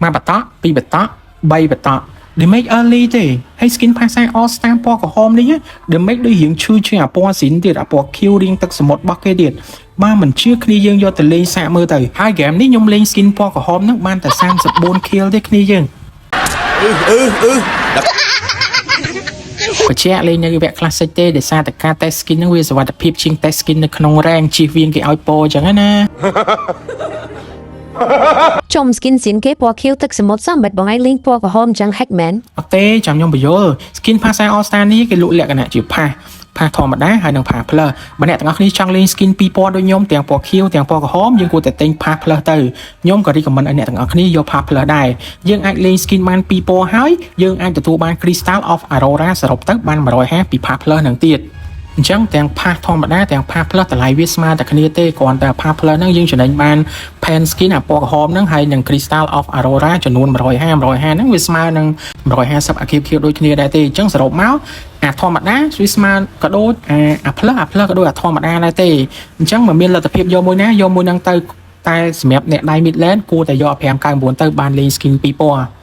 មួយបតក់ពីរបតក់បីបតក់ damage early ទេ។ហើយ skin Pharsa All Star ពណ៌ក្រហមនេះ damage ដូចរៀងឈឺជាងអាពណ៌ស៊ីនទៀតអាពណ៌ខៀវរៀងទឹកសមុទ្ររបស់គេទៀតបើមិនជឿគ្នាយើងយកទៅលេងសាកមើលទៅហើយ game នេះខ្ញុំលេង skin ពណ៌ក្រហមហ្នឹងបានតែ34 kill ទេគ្នាយើង។ អឺអឺអឺ បញ្ជាក់លេងនៅវគ្គ classic ទេដោយសារតែការ test skin ហ្នឹងវាសុវត្ថិភាពជាង test skin នៅក្នុង rank ជៀសវាងគេឲ្យពណ៌អញ្ចឹងណា ចំ skin ស៊ីនគេពណ៌ខៀវទឹកសមុទ្រសំបិតបងឯងលេងពណ៌ក្រហមចឹងហិចមែន? អត់ទេចាំខ្ញុំបញ្យល់ skin Pharsa All Star នេះគេលក់លក្ខណៈជា pass pass ធម្មតាហើយនិង pass plus។ បើអ្នកទាំងអស់គ្នាចង់លេង skin ពីរពណ៌ដូចខ្ញុំទាំងពណ៌ខៀវទាំងពណ៌ក្រហមយើងគួរតែទិញ pass plus ទៅខ្ញុំក៏ recommend ឲ្យអ្នកទាំងអស់គ្នាយក pass plus ដែរយើងអាចលេង skin បានពីរពណ៌ហើយយើងអាចទទួលបាន Crystal of Aurora សរុបទៅបាន150ពី pass plus នឹងទៀតអញ្ចឹងទាំង pass ធម្មតាទាំង pass plus តម្លៃវាស្មើតែគ្នាទេគ្រាន់តែ pass plus ហ្នឹងយើងចំណេញបាន paint skin អាពណ៌ក្រហមហ្នឹងហើយនិង Crystal of Aurora ចំនួន150 150ហ្នឹងវាស្មើនឹង150អាគីបខៀវដូចគ្នាដែរទេ។អញ្ចឹងសរុបមកអាធម្មតាវាស្មើក៏ដូចអា plus អា plus ក៏ដូចអាធម្មតាដែរទេអញ្ចឹងមិនមានលទ្ធភាពយកមួយណាយកមួយហ្នឹងទៅតែសម្រាប់អ្នកដៃ mid lane គួរតែយក599ទៅបានលេង skin ពីរពណ៌។